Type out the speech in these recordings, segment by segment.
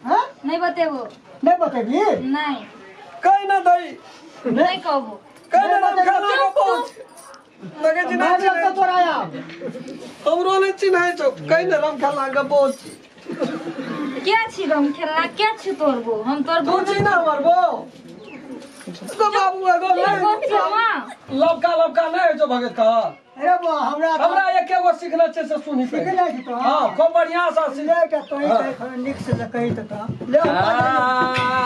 हाँ? नहीं बतेबो। नहीं बतेबी? नहीं। कहि ना दई। नहीं कहबो। कहि ना राम खेलना के पहुँच। लगे चिन्है मार छै। लगतो तोरा आब। हमरो नहि चिन्है छौ। कहि ना राम खेलना के पहुँच। क्या छी राम खेलना क्या छी तोर बो हम तोर तू बो चिन्ह हमर बो। तो बाबू एगो नहीं लबका लबका नहीं होइ छौ भगत का। अरे बा हमरा हमरा एके गो सीखना छै से सुनी पे। सीखने छी तो। हाँ खूब बढ़िया से सीख। ले के तोही कही नीक से जे कही तऽ तो। ले हम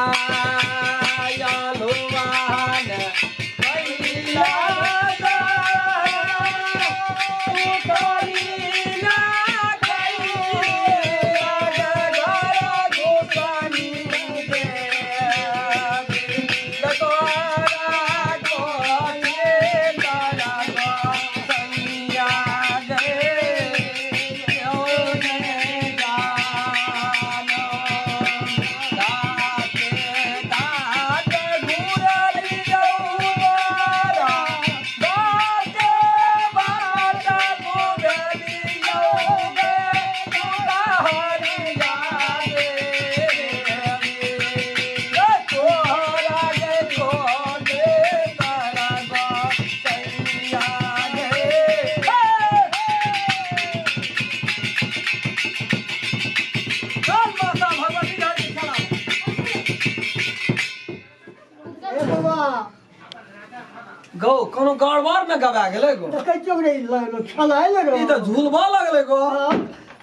ए बौआ गौ कोनो गड़बड़ में गवा गेलै गो। देखै छियौ रे लगलो खेलाय रे। ई तऽ झूलबा लगलै गो। हाँ।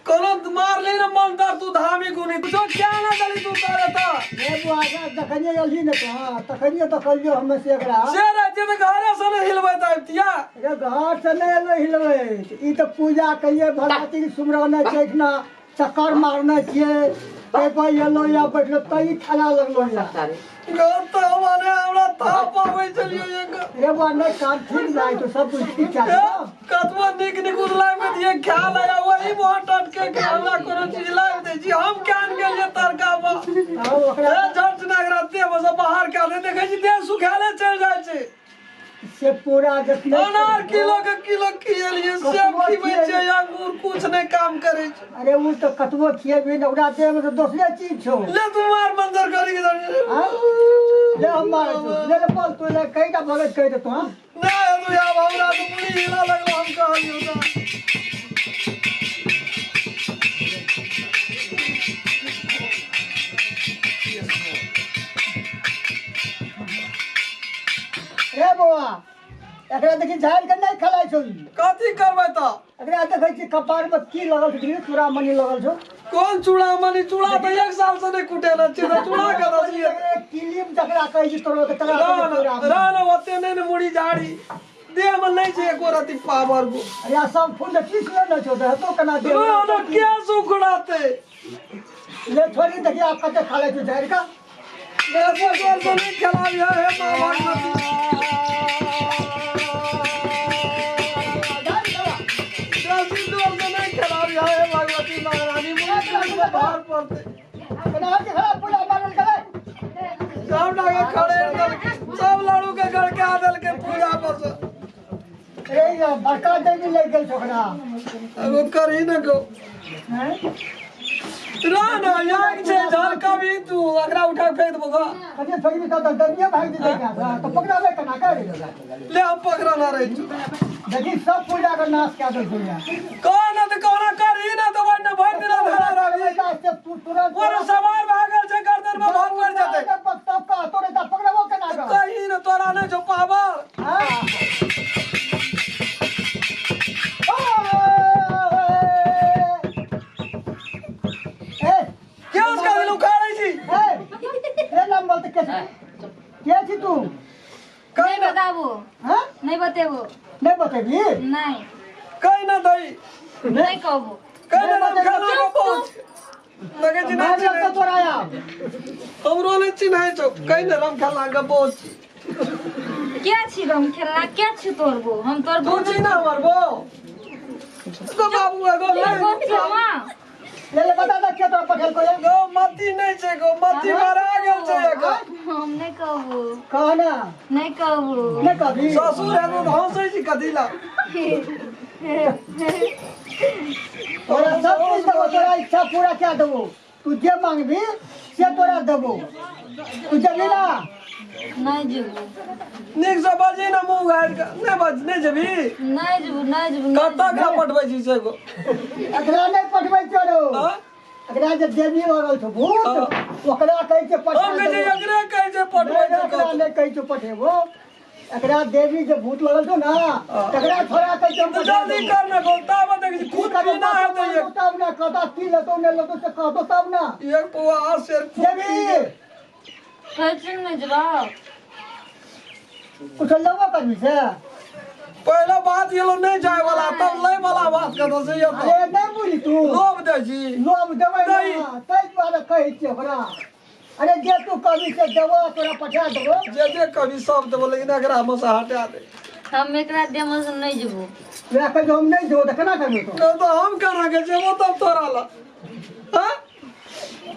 कोनो मारली ने मंतर तू धामी गुनी तू क्या ना दली तू तारे त ए बौआ जखनिये एलही ने तो हाँ तखनिये देखलियो हमे से एकरा। से रहै छियै तऽ घरे से ने हिलबैत आबितिया। अरे घर से नहि एलै हिलबै। ई तऽ पूजा करियै भगवती के सुमरने छै एहिठिना चक्कर मारने छियै ताहि पर एलहुँ या बैठलो तै खेला लगलो या। घर तऽ माने हमरा था पाबै छलियै एक। रे बौआ नहि काम ठीक जाइ तो सब कुछ ठीक छै। कतबो नीक नीक लाबि के दियै ख्याल आया वही मुँह टटके के हमरा कोनो चीज लाबि दै छी हम केहन गेलियै तरका मे। हाँ ओकरा ए झट नागरा देह बस बाहर कए दे देखै छी देह सुखाले चलि जाइ छै। से पूरा जतने अनार किलो के किलो खिएलियै सेब खिबै छियै अंगूर कुछ नहि काम करै छै। अरे ओ तऽ कतबो खिएबही ने ओकरा देह मे तऽ दोसरे चीज छौ। ले तू मार मंजर करी के हाँ? ले हम मारै छौ। ले ले बोल तू ले कईटा भगत कहि देतौ हाँ। नहि तू आब हमरा तऽ मुड़ी हिला लगलो हम कहलियौ तऽ। रे बौआ एकरा देखी झाड़ि के नहि खेलाइ छौ ई। कथी करबै तऽ? एकरा देखै छी कपार मे की लगल छौ देखी चूड़ामणि लगल छौ। कोन चूड़ामणि? चूड़ा तऽ एक साल से नहि कुटेने छियै तऽ चूड़ा कतऽ छियै? किलिम जकरा कहै छी तोरो के तकरा रह कहै न चूड़ामणि। रह न ओते नहि ने मुड़ी झाड़ी देह मे नहि छै एको रति पावर गो। अरे आ सब फूल तऽ चीज लेने छौ तऽ हेतौ केना देह? रह न केस उखड़ाते। ले छोड़ी देखी आब कते खा लै छौ झाड़ि कऽ। बेसी जोर से नहि खेलाबिहे हे माँ भगवती। बेसी जोर से नहि खेलाबिहे हे भगवती महारानी मुड़ी टूटि कऽ बाहर पड़तै। केना होइ छै खराब पूजा मारल गेलै। सब डाके खड़े देलकै सब लड़ू के गड़का देलकै पूजा पर से। रे बड़का देवी लागि गेल छौ ओकरा। एगो करही ने गो। हैं? रह न याक छै झरकबी तू एकरा उठा के फेंक देबो गो। कनी फेंकबी तऽ दनिये भागि जेतै एकरा से। तऽ पकड़ाबै केना कर? ले हम पकड़ा ना रहै छी। देखी सब पूजा के नाश कए देलकौ या। कह ना तऽ कहुना करही ना तऽ ओहिना भरि दिना धरा रहबी। से तू तुरंत ओरो सवार भए गेल छै गर्दन मे भार पड़ि जेतै। तब कहतो रे तऽ पकड़बो केना कर? कही ने तोरा नहि छौ पावर। हाँ? ए केस के दिल उखाड़ै छी। ए ए नाम बोलते के के छी तू? कहि नहीं ना बताबो। हाँ? नहीं बतेबो। नहीं बतेबी? नहीं। कहि ना दई। नहीं कहबो। कहि ना राम खेलना के पहुँच। लगे चिन्है मार छै। लगतो तोरा आब। हमरो नहि चिन्है छौ। कहि ना राम खेलना के पहुँच। क्या छी राम खेलना क्या छी तोर बो हम तोर तू बो चिन्ह हमर बो। तो बाबू एगो नहीं ले ले बता दे के तोरा पठेलको या। गौ मती नहि छै गौ मती मारा गेल छै एकर। हम नहीं कहबो। कह ना। नहीं कहबो। नहीं कहबी? ससुर एगो हंसै छी कथी ला। तोरा सब चीज देबो तोरा इच्छा पूरा क्या देबो। तू जे मांगबी से तोरा देबो। तू जेबी ना? नहि जेबो। नीक से बाजी ना मुंह गाड़ के नहीं बाज नहीं जेबी। नहि जेबो, नहि जेबो। कतऽ एकरा पठबै छी से गो? एकरा नहि पठबै छियो रो। हाँ? एकरा जे देवी लगल छौ भूत, हाँ। ओकरा कहै छै पठा हम कहै छै देबो। एकरे कहै छै पठबै नहि, छै एकरा कतऽ। नहि कहै छौ पठेबो। एकरा देवी जे भूत लगल छौ ना, तकरा छोड़ा कहै छै हम तो पठा जल्दी देबो। कर ना गो, तब देख छी, की खुद करबो, पीना है तो एक तब ना कतऽ की लेतौ नहि लेतौ से कहतो तब ना। एक पौआ आर शेर खूब देवी पी गेल। कहै छी नहि जेबो। कुछ लेबो करबी से? पहला बात ये लोग नहीं जाए वाला तब ले वाला बात करतो से ये तो अरे नहीं बुझी तू। लोभ दे छी। लोभ देबै ना, नहीं। ताहि दुआरे कहै छियै ओकरा। अरे जे तू कहबी से देबो, तोरा पठा देबो। जे जे कहबी सब देबो, लेकिन एकरा हम से हटा दे। हम एकरा देमो से नहि जेबो। तोरा कहै हम नहि जेबो तऽ केना करबी तू? नहीं तो हम केना के जेबो तब तोरा ला। हाँ?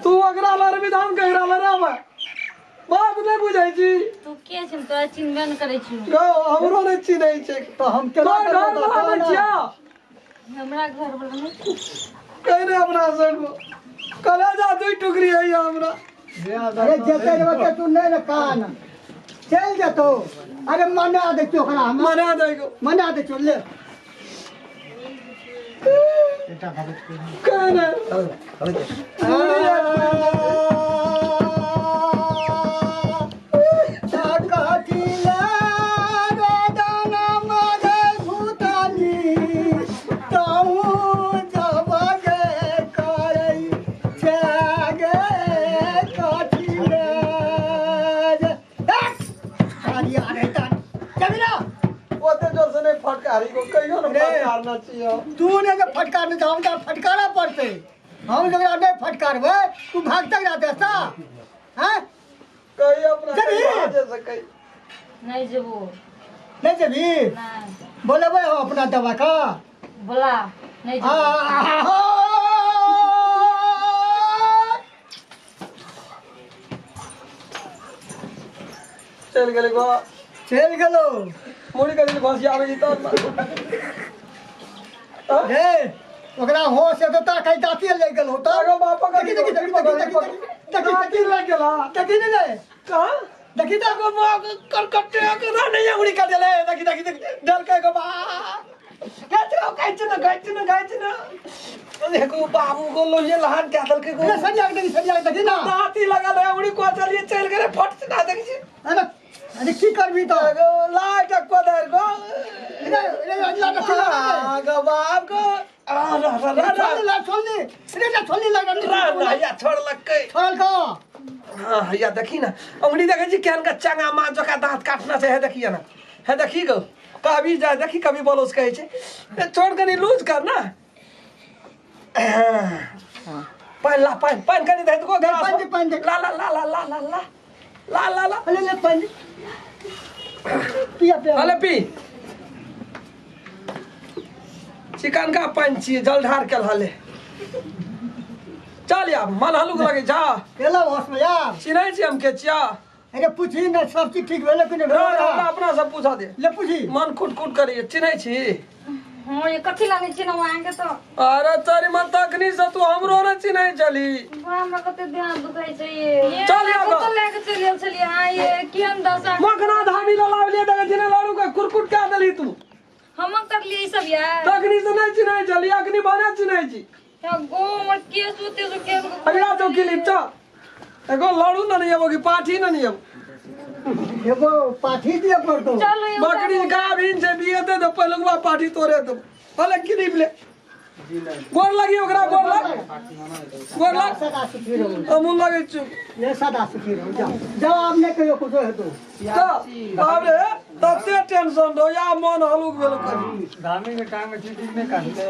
तू ओकरा ला रहबी तऽ हम केकरा ला रहबै? बात नहि बुझै छी। तू के छी? तोरा चिन्हबे नहि करै छी। गौ, हमरो नहि चिन्है छै। तऽ हम केना तोहर करबौ घर तऽ वाला नहि कहना। छियौ? हमरा घर वाला नहि। कहि नहि अपना सब कलेजा दुई टुकड़ी है हमरा। अरे जेते रहबो ते तू नहि ने कान चलि जेतौ। अरे मना दै छियौ ओकरा, हम मना दै गो। मना दै छियौ, ले। कहि नहि। ओते जोर से नहीं फटकारी को कहियो ना रे। फटकारना चाहिए। तू ने जे फटकार नहीं, हम फटकारा पड़तै। हम जकरा नहीं फटकारबै तू भागतक रहतै सा। हैं? कही अपना चली। कही बाजे से कही। नहि जेबो। नहीं जेबी? नहि। बोलेबै हम अपना दवा का? बोला नहि जेबो। चल गेलै गो। चलि गेलौ। मुड़ी करी घसिया आबै छी तब। रे ओकरा होश एतौ तोरा कहीं दाँती लागि गेलौ तऽ। आगो बाप पकड़ देखी, देखी, देखी, देखी, देखी, देखी, दाँती लागि गेला। देखी ने रे। कहाँ? देखी तऽ। आगो बाप करकटे के रानी अंगुरी काट देले। देखी, देखी, देखी, डल के गो बा। गाछ ना, गाछ ना, गाछ ना, गाछ ना। देखो बाबू को लोहिए लहान क्या दल के गो। रे, सरिया के देखी, सरिया के देखी ना। दाँती लगल है अंगुरी को चलिए चल गेले फट से ना देखी छी। अरे, अरे की करबी तऽ? आगो लाइट कोदार गो। रे, रे, रे, रे, आगो बाप गो। आ रा रा रा रा। छोड़ ला, छोड़ ली। रे, रे, छोड़ ली, लगा ली। रा रा या छोड़ लक्कै। छोड़ल का? हाँ, या देखी ना। अंगुरी देखै छी केहन का चंगा माँ जका दाँत काटना छै, हे देखिए ना। हे देखी गो। कभी जा देखी कभी बोलोस कहै छै। ए, छोड़ कनी लूज कर ना। पानि ला, पानि, पानि कनी दे गो। दे, पानि दे, पानि दे। ला ला ला ला ला ला ला। ला ला ला। अरे ले पानि। पिया, पिया। अले पी। चिकन का पानि छियै, जलधार के हले। चल या, मन हलुक लगे जा। एलौ होश में या। चिन्है छी हम के छिया। अरे पूछी ना, सब चीज ठीक भेलै कि नहि भेलै? रे, हमरा अपना सब पूछा दे। ले पूछी। मन कुट कुट करैए, चिन्है छी? हाँ, ये कथी लाने छी ना अहाँके तऽ? अरे तोरी मन तखनी से तू हमरो ने चिन्है छली। बा, हमरा कते देह दुखाइ छै ये। चल या कतऽ लए के चलि गेल छलियै अहाँ ये? केहन दशा? मखना धामी लऽ लाबलियै, देखै छी ने लाड़ू के कुरकुट कए देली तू। हम करलियै ई सब यार। तखनी से नहि चिन्है छली, अखनी भने चिन्है छी। गो हमर केस होते सो केस। अगला तो क्लिप चा। एगो लाड़ू न नहीं एगो की पाठी न नहीं एगो। एगो पाठी दिए पड़तो। चलो ये बकरी गाभिन से बिये दे तो पहलुआ पाठी तोड़े दो। भले क्लिप ले। गोर लगी ओकरा, गोर लग। गोर लग। सदा सुखी रहू। हमहूँ लगै छी। ले सदा सुखी रहू। जाओ जाओ, आब नहि कहियो कुछो हेतौ। तऽ आब रे तते टेंशन रहो या मन हलुक भेल करी। धामी के टांग में चीटी नहि काटतै।